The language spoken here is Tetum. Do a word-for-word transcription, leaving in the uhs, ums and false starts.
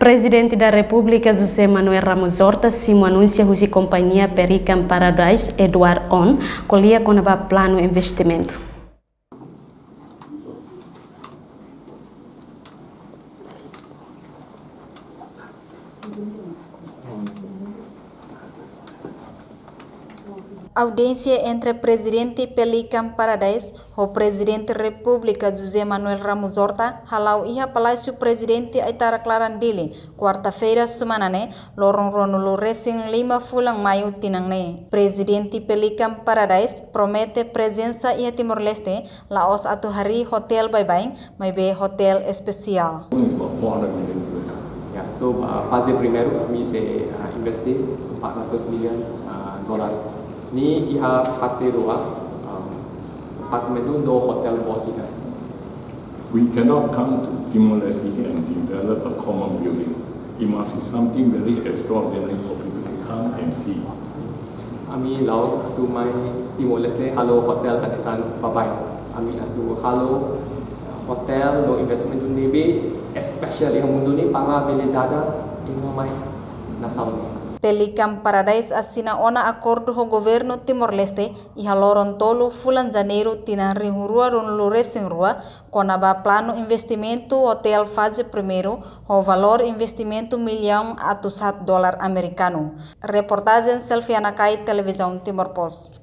Prezidente da Repúblika José Manuel Ramos Horta simu anúnsiu husi kompañia Pelican Paradise Edward On, ko'alia kona-ba planu investimentu. Audiénsia entre Prezidente Pelican Paradise ho Prezidente Repúblika José Manuel Ramos Horta hala'o iha Palásiu Prezidente Aitarak Laran, Dili, kuarta-feira semana ne'e, loron ruanulu resin lima fulan Maiu tinan ne'e. Prezidente Pelican Paradise promete prezensa iha Timor-Leste la'ós atu harii hotel baibain, maibé hotel espesiál. It's about four hundred million U S. Ya, so, uh, faze primeiru, ami sei, uh, investi empat ratus miliar, uh, dolar. Ne'e iha parte rua, um, apartamentu no hotel boot ida. We cannot come to Timor-Leste and develop a common building. It must be something very extraordinary for people to come and see. Ami la'ós atu mai Timor-Leste halo hotel hanesan baibain. Ami atu halo hotel no investimentu ne'ebé espesiál iha mundu ne'e para bele dada ema mai nasaun ne'e. Pelican Paradise asina ona akordu ho Governu Timor-Leste iha loron tolu fulan Janeiru tinan rihun rua ruanulu resin rua, kona-ba planu investimentu hotel faze primeiru ho valór investimentu millaun atus haat dolar amerikanu. Reportajen Selviana Kai, Televizaun Timor Post.